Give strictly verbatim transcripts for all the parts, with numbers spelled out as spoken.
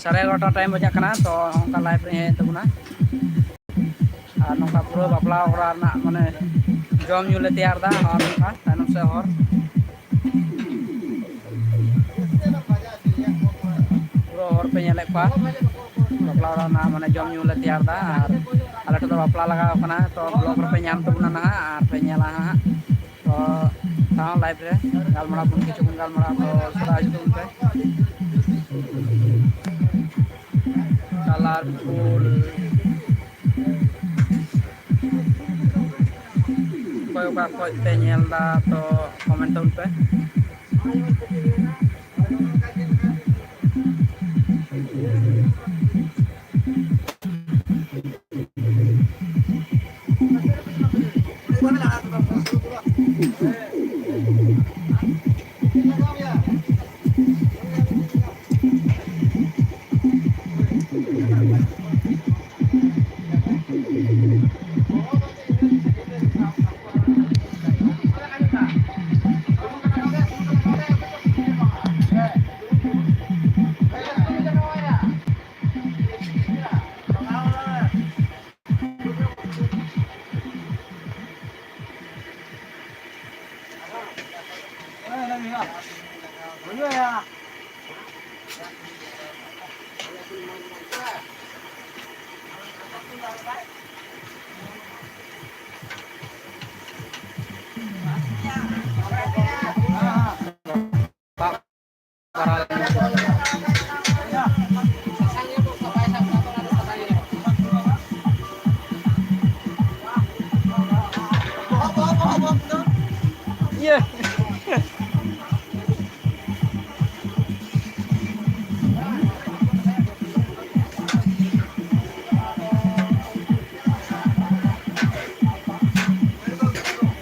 ᱥᱟᱲᱮ ᱮᱜᱟᱨᱚᱴᱟ ᱴᱟᱭᱤᱢ ᱵᱟᱡᱟᱜ ᱠᱟᱱᱟ, ᱛᱚ ᱱᱚᱝᱠᱟ ᱞᱟᱭᱤᱵᱷ ᱨᱮ ᱦᱮᱡ ᱛᱟᱵᱚᱱᱟ᱾ ᱟᱨ ᱱᱚᱝᱠᱟ ᱯᱩᱨᱟᱹ ᱵᱟᱯᱞᱟ ᱚᱲᱟᱜ ᱨᱮᱱᱟᱜ ᱢᱟᱱᱮ ᱡᱚᱢ ᱧᱩ ᱞᱮ ᱛᱮᱭᱟᱨ ᱮᱫᱟ᱾ ᱱᱚᱜᱼᱚ ᱱᱚᱝᱠᱟ ᱛᱟᱭᱱᱚᱢ ᱥᱮᱫ ᱦᱚᱨ, ᱯᱩᱨᱟᱹ ᱦᱚᱨ ᱯᱮ ᱧᱮᱞᱮᱫ ᱠᱚᱣᱟ᱾ ᱵᱟᱯᱞᱟ ᱚᱲᱟᱜ ᱨᱮᱱᱟᱜ ᱢᱟᱱᱮ ᱡᱚᱢ ᱧᱩ ᱞᱮ ᱛᱮᱭᱟᱨ ᱮᱫᱟ᱾ ᱟᱨ ᱟᱞᱮ ᱴᱷᱮᱱ ᱫᱚ ᱵᱟᱯᱞᱟ ᱞᱟᱜᱟᱣ ᱠᱟᱱᱟ, ᱛᱚ ᱵᱞᱚᱜ ᱨᱮᱯᱮ ᱧᱟᱢ ᱛᱟᱵᱚᱱᱟ ᱱᱟᱦᱟᱜ ᱟᱨ ᱯᱮ ᱧᱮᱞᱟ ᱦᱟᱸᱜ᱾ ᱛᱚ ᱛᱟᱣ ᱞᱟᱭᱤᱵᱷ ᱨᱮ ᱜᱟᱞᱢᱟᱨᱟᱣ ᱵᱚᱱ, ᱠᱤᱪᱷᱩ ᱵᱚᱱ ᱜᱟᱞᱢᱟᱨᱟᱣ, ᱛᱚ ᱥᱚᱫᱟ ᱦᱤᱡᱩᱜ ᱛᱟᱵᱚᱱ ᱯᱮ᱾ ᱠᱟᱞᱟᱨᱯᱷᱩᱞ᱾ ᱚᱠᱚᱭ ᱚᱠᱟ ᱠᱷᱚᱡ ᱯᱮ ᱧᱮᱞ ᱮᱫᱟ, ᱛᱚ ᱠᱚᱢᱮᱱᱴ ᱛᱟᱵᱚᱱ ᱯᱮ᱾ ᱤᱭᱟᱹ᱾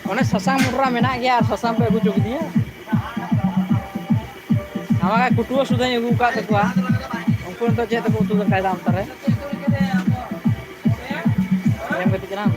ᱚᱱᱮ ᱥᱟᱥᱟᱝ ᱢᱚᱴᱨᱟ ᱢᱮᱱᱟᱜ ᱜᱮᱭᱟ ᱟᱨ ᱥᱟᱥᱟᱝ ᱯᱮ ᱟᱹᱜᱩ ᱦᱚᱪᱚ ᱠᱤᱫᱤᱧᱟ᱾ ᱟᱢᱟᱜ ᱠᱩᱴᱩᱣᱟᱹ ᱥᱩᱫᱷᱟᱹᱧ ᱟᱹᱜᱩ ᱟᱠᱟᱫ ᱛᱟᱠᱚᱣᱟ᱾ ᱩᱱᱠᱩ ᱱᱤᱛᱚᱜ ᱪᱮᱫ ᱛᱮᱠᱚ ᱩᱛᱩ ᱫᱟᱠᱟᱭᱮᱫᱟ ᱚᱱᱛᱮ ᱨᱮ? ᱧᱮᱞ ᱠᱟᱹᱴᱤᱡ ᱪᱟᱞᱟᱝ᱾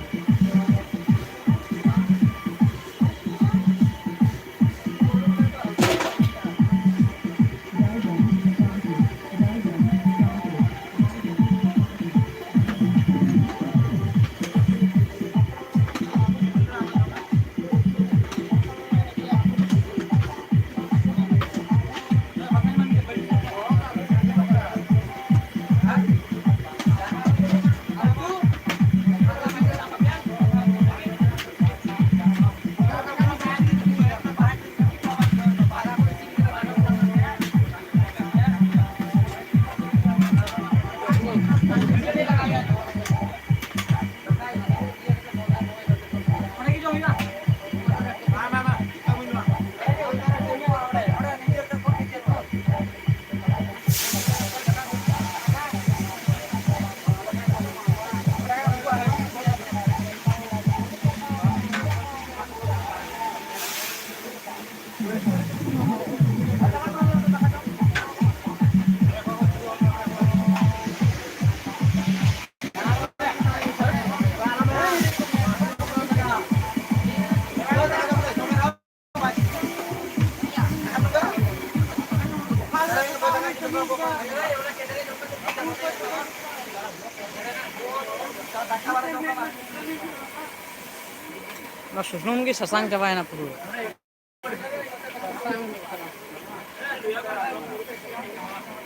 ᱚᱱᱟ ᱥᱩᱥᱩᱱ ᱜᱮ ᱥᱟᱥᱟᱝ ᱪᱟᱵᱟᱭᱮᱱᱟ ᱯᱩᱨᱟᱹ᱾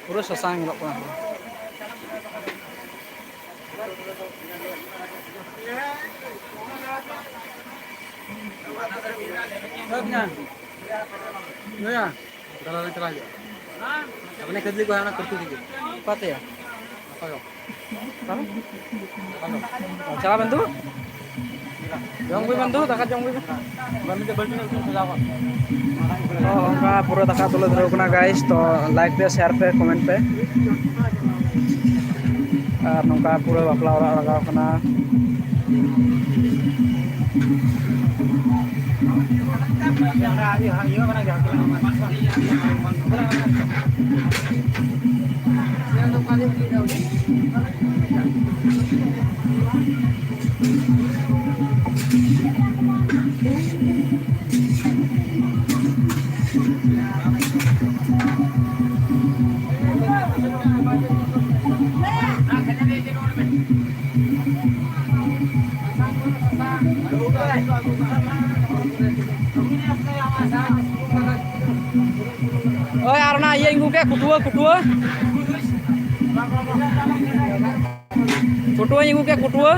ᱯᱩᱨᱟᱹ ᱥᱟᱥᱟᱝ ᱧᱮᱞᱚᱜ ᱠᱟᱱᱟ᱾ ᱫᱟᱞᱟᱞ ᱪᱟᱞᱟᱣ ᱦᱩᱭᱩᱜᱼᱟ᱾ ᱟᱵᱮᱱ ᱠᱷᱟᱹᱡᱟᱹᱲᱤ ᱠᱚ ᱦᱟᱱᱟ ᱠᱟᱹᱴᱩᱵ ᱨᱮᱜᱮ᱾ ᱚᱠᱟᱛᱮᱭᱟ? ᱚᱠᱟ ᱫᱚ? ᱚᱠᱟᱨᱮ? ᱚᱠᱟ ᱫᱚ? ᱪᱟᱞᱟᱜ ᱵᱮᱱ ᱫᱩ᱾ ᱡᱚᱢ ᱟᱹᱜᱩᱭ ᱵᱮᱱ ᱫᱩ, ᱫᱟᱠᱟ ᱡᱚᱢ ᱟᱹᱜᱩᱭ ᱵᱮᱱ᱾ ᱵᱟᱝ, ᱢᱤᱫᱴᱮᱡ ᱵᱟᱹᱞᱴᱤᱱ ᱟᱹᱜᱩ ᱠᱟᱛᱮ ᱥᱟᱡᱟᱣ ᱠᱟᱜ ᱢᱮ᱾ ᱛᱚ, ᱚᱱᱠᱟ ᱯᱩᱨᱟᱹ ᱫᱟᱠᱟ ᱩᱛᱩ ᱞᱮ ᱫᱷᱩᱨᱟᱹᱣ ᱠᱟᱱᱟ, guys᱾ ᱛᱚ, like ᱯᱮ, share ᱯᱮ, comment ᱯᱮ᱾ ᱟᱨ ᱱᱚᱝᱠᱟ ᱯᱩᱨᱟᱹ ᱵᱟᱯᱞᱟ ᱚᱲᱟᱜ ᱞᱟᱜᱟᱣ ᱠᱟᱱᱟ᱾ ᱳᱭ, ᱟᱨ ᱚᱱᱟ ᱤᱭᱟᱹ ᱟᱹᱜᱩ ᱠᱮᱫ, ᱠᱩᱴᱩᱣᱟᱹ, ᱠᱩᱴᱩᱣᱟᱹ᱾ ᱠᱩᱴᱩᱣᱟᱹᱧ ᱟᱹᱜᱩ ᱠᱮᱫ, ᱠᱩᱴᱩᱣᱟᱹ᱾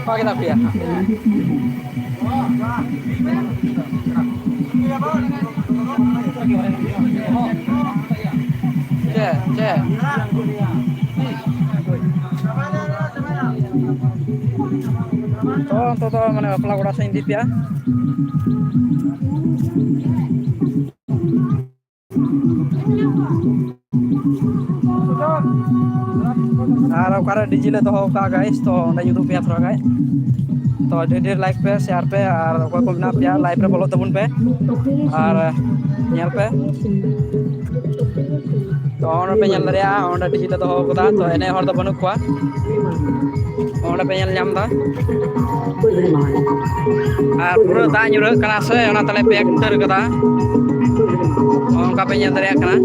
ᱚᱠᱟ ᱠᱮᱫᱟ ᱯᱮᱭᱟ? ᱪᱮᱫ? ᱪᱮᱫ? ᱛᱚ, ᱱᱤᱛᱚᱜ ᱫᱚ, ᱢᱟᱱᱮ, ᱵᱟᱯᱞᱟ ᱠᱚᱲᱟ ᱥᱮᱫ ᱤᱧ ᱤᱫᱤ ᱯᱮᱭᱟ᱾ ᱟᱨ ᱚᱠᱟᱨᱮ DJ ᱞᱮ ᱫᱚᱦᱚ ᱠᱟᱜᱼᱟ, guys, ᱛᱚ ᱚᱸᱰᱮᱧ ᱩᱫᱩᱜ ᱯᱮᱭᱟ ᱛᱷᱚᱲᱟ ᱜᱟᱱ᱾ ᱛᱚ ᱰᱷᱮᱨ ᱰᱷᱮᱨ like ᱯᱮ, share ᱯᱮ, ᱟᱨ ᱚᱠᱚᱭ ᱠᱚ ᱢᱮᱱᱟᱜ ᱯᱮᱭᱟ, live ᱨᱮ ᱵᱚᱞᱚᱜ ᱛᱟᱵᱚᱱ ᱯᱮ ᱟᱨ ᱧᱮᱞ ᱯᱮ᱾ ᱛᱚ ᱚᱸᱰᱮ ᱯᱮ ᱧᱮᱞ ᱫᱟᱲᱮᱭᱟᱜᱼᱟ, ᱚᱸᱰᱮ DJ ᱞᱮ ᱫᱚᱦᱚ ᱠᱟᱫᱟ, ᱛᱚ ᱮᱱᱮᱡ ᱦᱚᱲ ᱫᱚ ᱵᱟᱹᱱᱩᱜ ᱠᱚᱣᱟ᱾ ᱚᱸᱰᱮ ᱯᱮ ᱧᱮᱞ ᱧᱟᱢ ᱮᱫᱟ᱾ ᱟᱨ ᱯᱩᱨᱟᱹ ᱫᱟᱜ ᱧᱩᱨᱦᱟᱹᱜ ᱠᱟᱱᱟ ᱥᱮ, ᱚᱱᱟ ᱛᱮᱞᱮ pack ᱩᱛᱟᱹᱨ ᱠᱟᱫᱟ᱾ ᱚᱱᱠᱟ ᱯᱮ ᱧᱮᱞ ᱫᱟᱲᱮᱭᱟᱜ ᱠᱟᱱᱟ᱾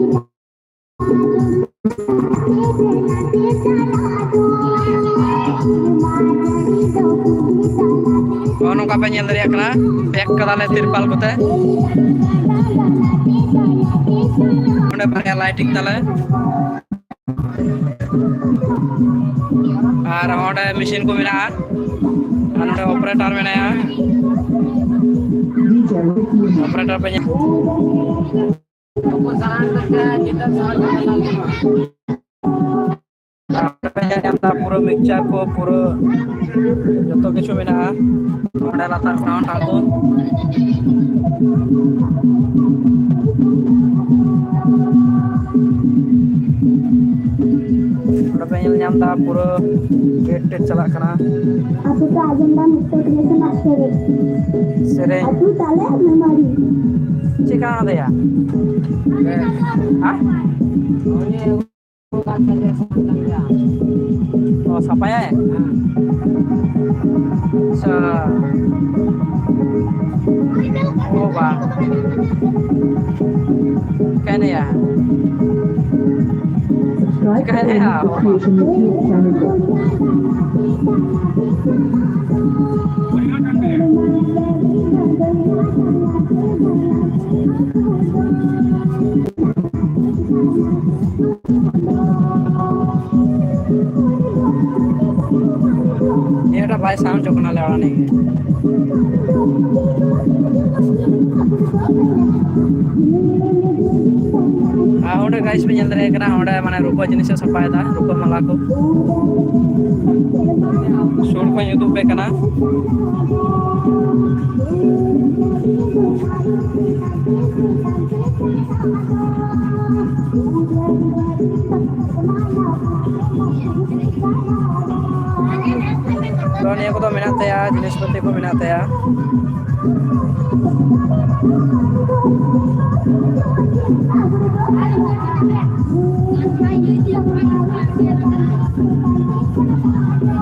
ᱱᱚᱜᱼᱚ ᱱᱚᱝᱠᱟ ᱯᱮ ᱧᱮᱞ ᱫᱟᱲᱮᱭᱟᱜ ᱠᱟᱱᱟ, ᱯᱮᱠ ᱠᱟᱫᱟᱞᱮ ᱛᱤᱨᱯᱟᱞ ᱠᱚᱛᱮ᱾ ᱚᱸᱰᱮ ᱵᱟᱨᱭᱟ ᱞᱟᱭᱴᱤᱝ ᱛᱟᱞᱮ, ᱟᱨ ᱚᱸᱰᱮ ᱢᱮᱥᱤᱱ ᱠᱚ ᱢᱮᱱᱟᱜᱼᱟ, ᱟᱨ ᱱᱚᱸᱰᱮ ᱚᱯᱟᱨᱮᱴᱟᱨ ᱢᱮᱱᱟᱭᱟ᱾ ᱚᱯᱟᱨᱮᱴᱟᱨ ᱯᱮ ᱧᱮᱞ ᱯᱩᱨᱟᱹ ᱢᱤᱠᱥᱪᱟᱨ ᱠᱚ, ᱯᱩᱨᱟᱹ ᱡᱚᱛᱚ ᱠᱤᱪᱷᱩ ᱢᱮᱱᱟᱜᱼᱟ ᱚᱸᱰᱮ ᱞᱟᱛᱟᱨ ᱥᱟᱣᱩᱱᱰ ᱟᱬᱜᱚ᱾ ᱚᱸᱰᱮ ᱯᱮ ᱧᱮᱞ ᱧᱟᱢ ᱮᱫᱟ ᱯᱩᱨᱟᱹ ᱜᱮᱴ ᱴᱮᱴ ᱪᱟᱞᱟᱜ ᱠᱟᱱᱟ᱾ ᱟᱯᱮ ᱯᱮ ᱟᱸᱡᱚᱢ ᱫᱟ ᱢᱤᱥᱴᱟᱨ ᱠᱨᱤᱭᱮᱥᱚᱱ ᱟᱜ ᱥᱮᱨᱮᱧ? ᱥᱮᱨᱮᱧ? ᱟᱹᱛᱩ ᱛᱟᱞᱮ ᱢᱮᱢᱳᱨᱤ᱾ ᱪᱮᱫ ᱠᱟᱱᱟ ᱫᱮᱭᱟ? ᱦᱮᱸ? ᱚ, ᱥᱟᱯᱷᱟᱭᱟᱭ? ᱟᱪᱪᱷᱟ᱾ ᱚ ᱵᱟ᱾ ᱪᱤᱠᱟᱹᱭᱱᱟᱭᱟ? ᱪᱤᱠᱟᱹᱭᱱᱟᱭᱟ? ᱱᱤᱭᱟᱹᱴᱟᱜ ᱵᱟᱭ ᱥᱟᱣᱩᱱᱰ ᱦᱚᱪᱚᱜ ᱠᱟᱱᱟ, ᱞᱮᱣᱲᱟ ᱱᱤᱭᱟᱹ᱾ ᱟᱨ ᱚᱸᱰᱮ ᱜᱟᱭᱤᱥ ᱯᱮ ᱧᱮᱞ ᱫᱟᱲᱮᱭᱟᱜ ᱠᱟᱱᱟ, ᱚᱸᱰᱮ ᱢᱟᱱᱮ ᱨᱩᱯᱟᱹ ᱡᱤᱱᱤᱥ ᱮ ᱥᱟᱯᱷᱟᱭᱮᱫᱟ, ᱨᱩᱯᱟᱹ ᱢᱟᱞᱟ ᱠᱚ᱾ ᱥᱩᱨ ᱠᱷᱚᱱ ᱩᱫᱩᱜ ᱯᱮ ᱠᱟᱱᱟ᱾ ᱛᱚ, ᱱᱤᱭᱟᱹ ᱠᱚᱫᱚ ᱢᱮᱱᱟᱜ ᱛᱟᱭᱟ, ᱡᱤᱱᱤᱥ ᱯᱟᱹᱛᱤ ᱠᱚ ᱢᱮᱱᱟᱜ ᱛᱟᱭᱟ᱾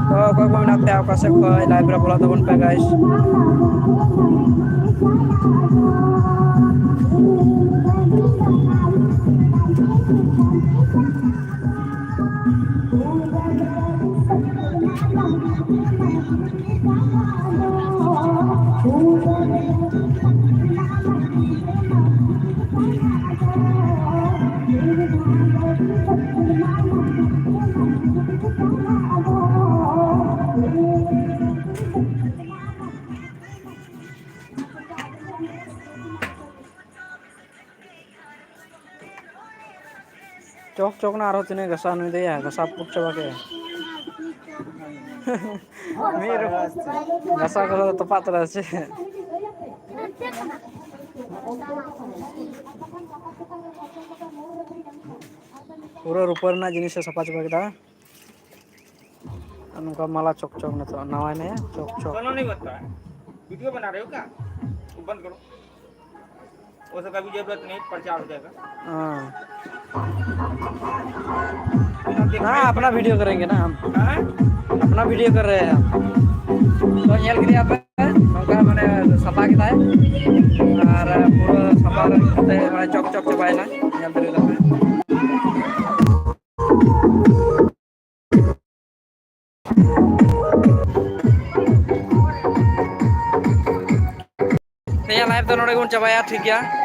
ᱛᱚ, ᱚᱠᱚᱭ ᱠᱚ ᱢᱮᱱᱟᱜ ᱯᱮᱭᱟ? ᱚᱠᱟ ᱥᱮᱫ ᱠᱷᱚᱱ ᱞᱟᱭᱤᱵᱷ ᱨᱮ ᱵᱚᱞᱚᱜ ᱛᱟᱵᱚᱱ ᱯᱮ, ᱜᱟᱭᱤᱥ᱾ ᱪᱚᱠ ᱪᱚᱠ ᱱᱟ ᱟᱨᱦᱚᱸ ᱛᱤᱱᱟᱹᱜ ᱜᱷᱟᱥᱟᱣ ᱱᱩᱭ ᱫᱚᱭᱟ, ᱜᱷᱟᱥᱟᱣ ᱯᱩᱠ ᱪᱟᱵᱟ ᱠᱮᱫ᱾ ᱢᱤᱫ ᱨᱩ-, ᱜᱷᱟᱥᱟᱣ ᱜᱷᱟᱥᱟᱣ ᱛᱚᱯᱟᱜ ᱛᱚᱨᱟ ᱥᱮ᱾ ᱯᱩᱨᱟᱹ ᱨᱩᱯᱟᱹ ᱨᱮᱱᱟᱜ ᱡᱤᱱᱤᱥ ᱮ ᱥᱟᱯᱷᱟ ᱪᱟᱵᱟ ᱠᱮᱫᱟ᱾ ᱟᱨ ᱱᱚᱝᱠᱟ ᱢᱟᱞᱟ ᱪᱚᱠ ᱪᱚᱠ ᱱᱤᱛᱚᱜ ᱱᱟᱣᱟ ᱮᱱᱟᱭᱟ, ᱪᱚᱠ ᱪᱚᱠ᱾ दोनों नहीं बनता है। वीडियो बना रहे हो क्या? वो बंद करो। वो सबका वीडियो अपलोड नहीं, प्रचार हो जाएगा। हाँ। हाँ, अपना वीडियो करेंगे ना हम। हाँ? अपना वीडियो कर रहे हैं हम। तो ᱧᱮᱞ ᱠᱮᱫᱟ ᱯᱮ, ᱱᱚᱝᱠᱟ ᱢᱟᱱᱮ ᱥᱟᱯᱷᱟ ᱠᱮᱫᱟᱭ᱾ ᱟᱨ ᱯᱩᱨᱟᱹ ᱥᱟᱯᱷᱟ ᱠᱟᱛᱮ ᱢᱟᱱᱮ ᱪᱚᱠ ᱪᱚᱠ ᱪᱟᱵᱟᱭᱮᱱᱟ᱾ ᱧᱮᱞ ᱫᱟᱲᱮᱭᱟᱜ ᱠᱟᱱᱟ ᱯᱮ᱾ ᱛᱮᱦᱮᱧᱟᱜ ᱞᱟᱭᱤᱵᱷ ᱫᱚ ᱱᱚᱰᱮ ᱜᱮᱵᱚᱱ ᱪᱟᱵᱟᱭᱟ, ᱴᱷᱤᱠ ᱜᱮᱭᱟ᱾